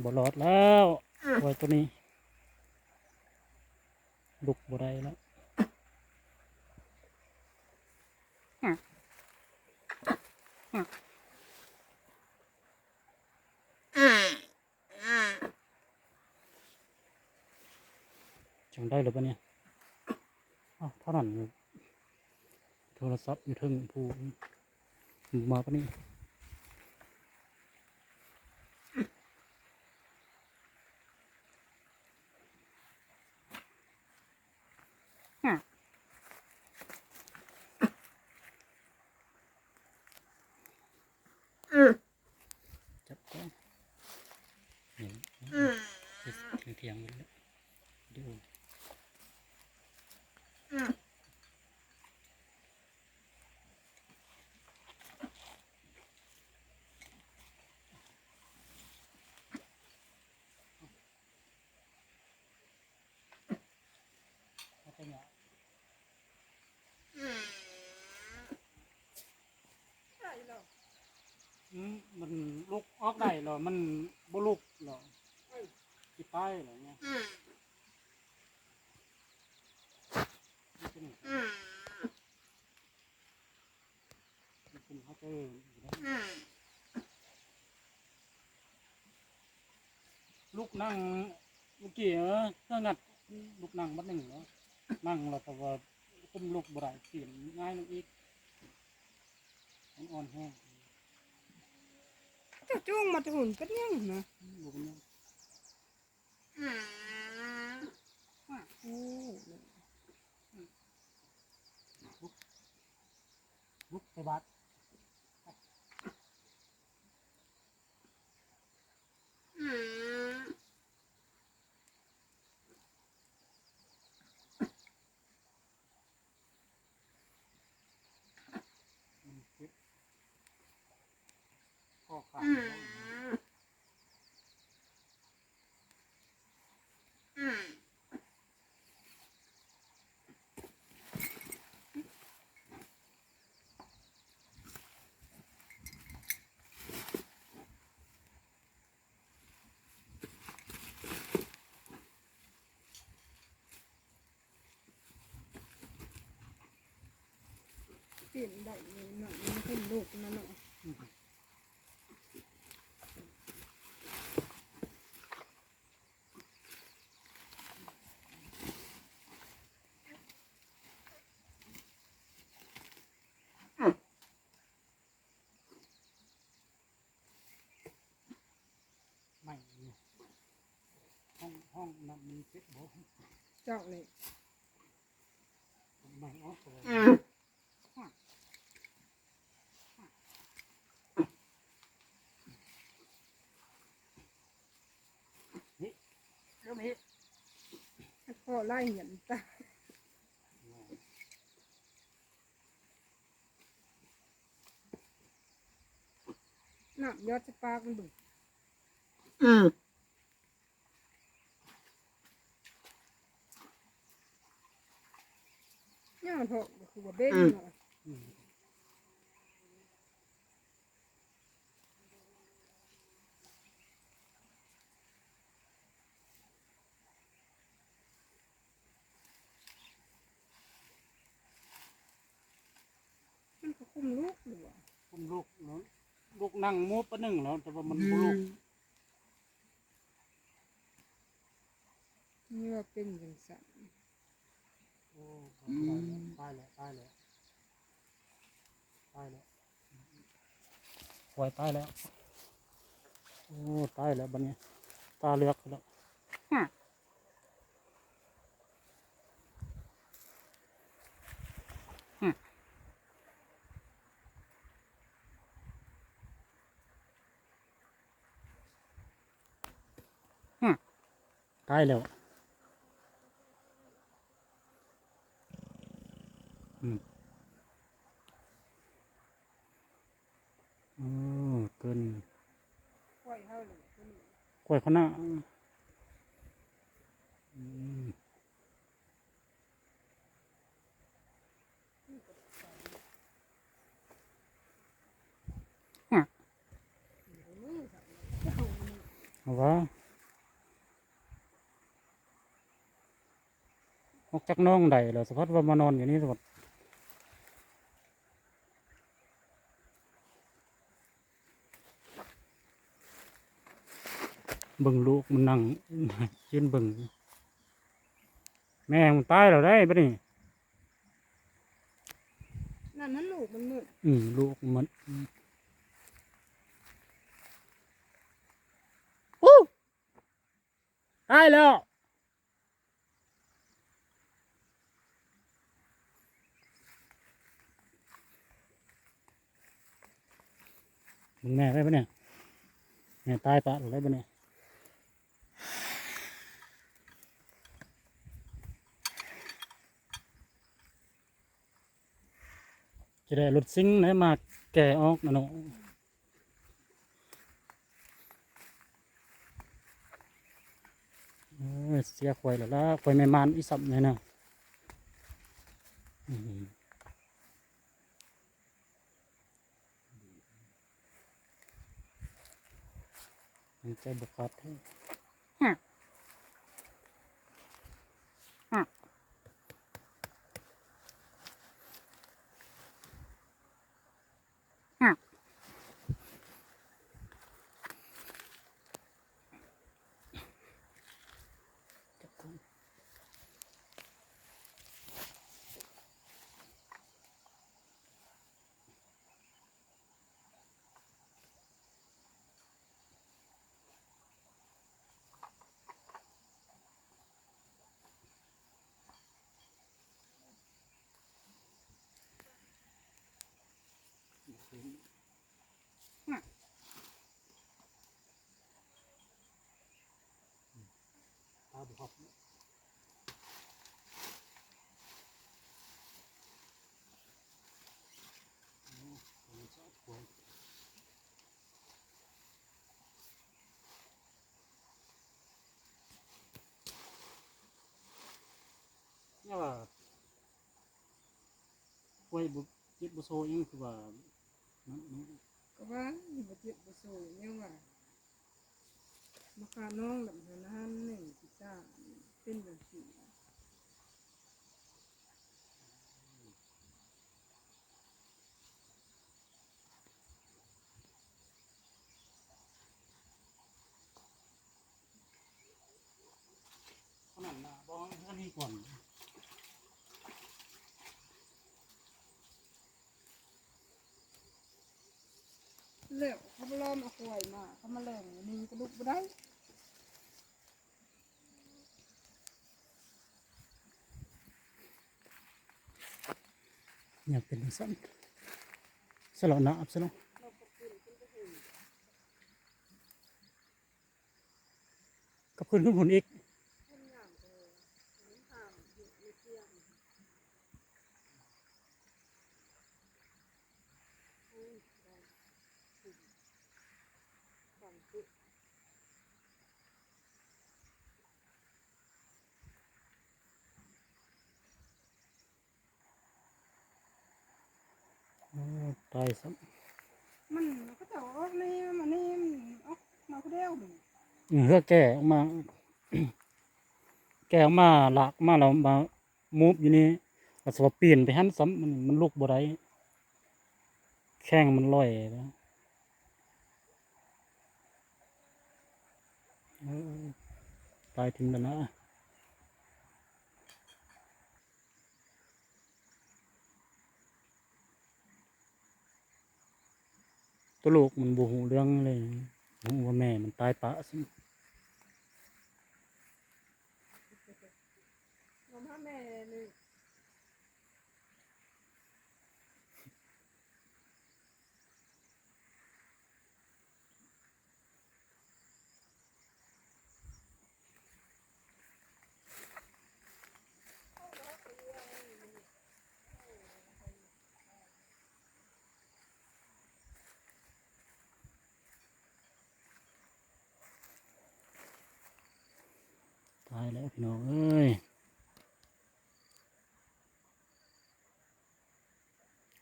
ບໍ່ລອດແລ້ວ ຄວາຍໂຕນີ້ ລຸກບໍ່ໄດ້ແລ້ວ. ຈັ່ງໄດ້ແລ້ວບາດນີ້. ອ້າວ ເທົ່ານັ້ນ ໂທລະສັບຢູ່ເທິງຜູ້ ມາປານນີ້. ຈັບກ່ອນ ນີ້ ທຽງໆ ໄປເລີຍ ອືມ ມັນລຸກອອກໄດ້ແລ້ວ ມັນບໍ່ລຸກແລ້ວ ຊິຕາຍແລ້ວເນາະ. ລຸກນັ່ງເມື່ອກີ້ ເອີ ເທື່ອງັດລຸກນັ່ງບັດໜຶ່ງແລ້ວ ນັ່ງແລ້ວກໍວ່າຄຸມລຸກບໍ່ໄດ້ ເປັນຫງາຍລົງອີກ ມັນອ່ອນແຮງ. ເຈົ້າຈູງມາແຕ່ພຸ້ນເປັນຫຍັງນະ? ບໍ່ເປັນຫຍັງ. ອືມ ໂອ້ ລຸກ ລຸກໄປບາດ. ອືມ ມັນເຈັບຂໍ້ຂາ. ອືມ ອືມ ເປັນໄດ້ເນາະ ມັນເປັນລູກນະເນາະ. ໄໝ້ນີ້ ຫ້ອງ ຫ້ອງນັ້ນມັນເປັນບໍ່? ເຈົ້ານີ້ ໄໝ້ອອກ. ນີ້ ເລີ່ມເຮັດ ພໍໄລ່ເຫືອນຕາ. ນ້ຳຢອດໃສ່ປາກມັນເບິ່ງ. ອືມ ຍາວເຖາະ ກໍຄືວ່າເບັງເນາະ. ອືມ ມັນກໍຄຸມລູກຢູ່ຫວາ? ຄຸມລູກເນາະ ລູກນັ່ງໝູບປານໜຶ່ງແລ້ວ ແຕ່ວ່າມັນບໍ່ລຸກ. ອືມ ເມື່ອເປັນຈັ່ງຊັ້ນ. ໂອ້ ອືມ ຕາຍແລ້ວ ຕາຍແລ້ວ ຕາຍແລ້ວ ຄວາຍຕາຍແລ້ວ. ໂອ້ ຕາຍແລ້ວບາດນີ້ ຕາເລືອກແລ້ວ. ຕາຍແລ້ວ. ອືມ ໂອ້ ຕົວນີ້ ກ້ວຍເຮົານີ້ ກ້ວຍຄະນະ. ອືມ ອືມ. ວ່າ ອອກຈາກໜອງໃດແລ້ວ ສະພັດວ່າມານອນຢູ່ນີ້ ສະພັດ ເບິ່ງລູກມັນນັ່ງ ຢືນເບິ່ງ ແມ່ມັນຕາຍແລ້ວໄດ໋ບັດນີ້. ນັ້ນ ນັ້ນລູກມັນມືດ ອືມ ລູກມັນ ໂອ້ ຕາຍແລ້ວ. ເບິ່ງແມ່ໄດ້ປະນີ້ ແມ່ຕາຍປະໄດ້ປະນີ້. ຈະໄດ້ລົດຊິງໄດ້ມາແກ່ອອກນະເນາະ. ເອີ ເສຍຄວາຍແລ້ວລະ ຄວາຍແມ່ມ່ານອີ່ສ່ຳນີ້ນະ. ອືມ ມັນໃຈບໍ່ຂາດແທ້. ແນວວ່າ ຄວາຍບໍ່ເຈັບບໍ່ໂຊຫຍັງ ຄືວ່າ ນັ້ນເນາະ ກໍວ່າບໍ່ເຈັບບໍ່ໂຊແນວວ່າ ມາຄານ້ອງແລ້ວຫັ້ນ ນັ້ນໜຶ່ງຊິຕາເປັນຈັ່ງຊີ້. ອັນນັ້ນນະ ບໍ່ ອັນນີ້ກ່ອນ ແລ້ວເຂົາບໍ່ລອມເອົາຄວາຍມາ ເຂົາມາແລ່ງນີ້ກະລຸກບໍ່ໄດ້. ຍັງເປັນຈັ່ງຊັ້ນ ສະເລາະໜ້າອັບສະເນາະ ກັບຄືນຂຶ້ນພຸ້ນອີກ. ໂອ້ ຕາຍຊ້ຳ ມັນ ເຂົາເຈົ້າອອກແນວ ມາແນວ ອອກມາຜູ້ດຽວນີ້ ເຮືອແກ່ອອກມາ ແກ່ອອກມາ ລາກມາແລ້ວມາ ມູບຢູ່ນີ້ ລະສະວ່າປີນໄປຫັ້ນຊ້ຳ ມັນ ມັນລຸກບໍ່ໄດ້ ແຂ້ງມັນລອຍ. ເອີ ຕາຍຖິ້ມແລ້ວນະ. ໂຕລູກມັນບໍ່ຮູ້ເລື່ອງເລີຍ ຮູ້ວ່າແມ່ມັນຕາຍປະຊັ້ນ. ຕາຍແລ້ວພີ່ນ້ອງເອີຍ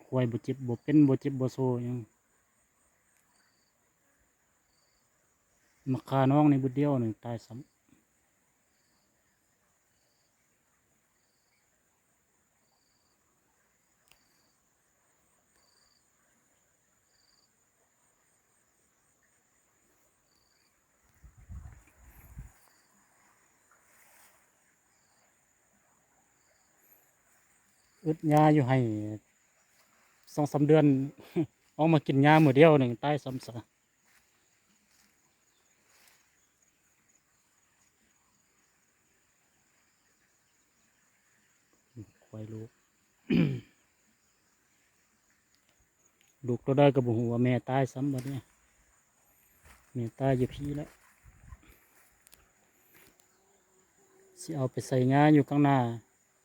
ຄວາຍບໍ່ເຈັບບໍ່ເປັນ ບໍ່ເຈັບບໍ່ໂຊຫຍັງ. ມາຂ້ານ້ອງນີ້ບຶດດຽວໜຶ່ງຕາຍຊ້ຳ. ອຶດຫຍ້າຢູ່ໄຮ່ສອງສາມເດືອນ ອອກມາກິນຫຍ້າມື້ດຽວໜຶ່ງຕາຍຊ້ຳຊະ. ຄວາຍລູກ ລູກໂຕໃດກໍບໍ່ຮູ້ວ່າແມ່ຕາຍຊ້ຳບັດນີ້ ແມ່ຕາຍຢູ່ພີ້ແລ້ວ ຊິເອົາໄປໃສ່ຫຍ້າຢູ່ຂ້າງໜ້າ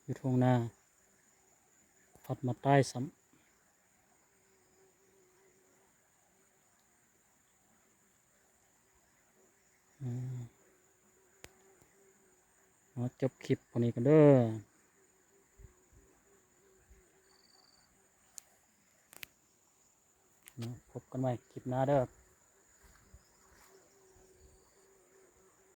ຢູ່ທົ່ງນາ ພັດມາຕາຍຊ້ຳ. ອືມ ເອົາ ຈົບຄລິບເທົ່ານີ້ກ່ອນເດີ ເນາະ ພົບກັນໃໝ່ຄລິບໜ້າເດີ.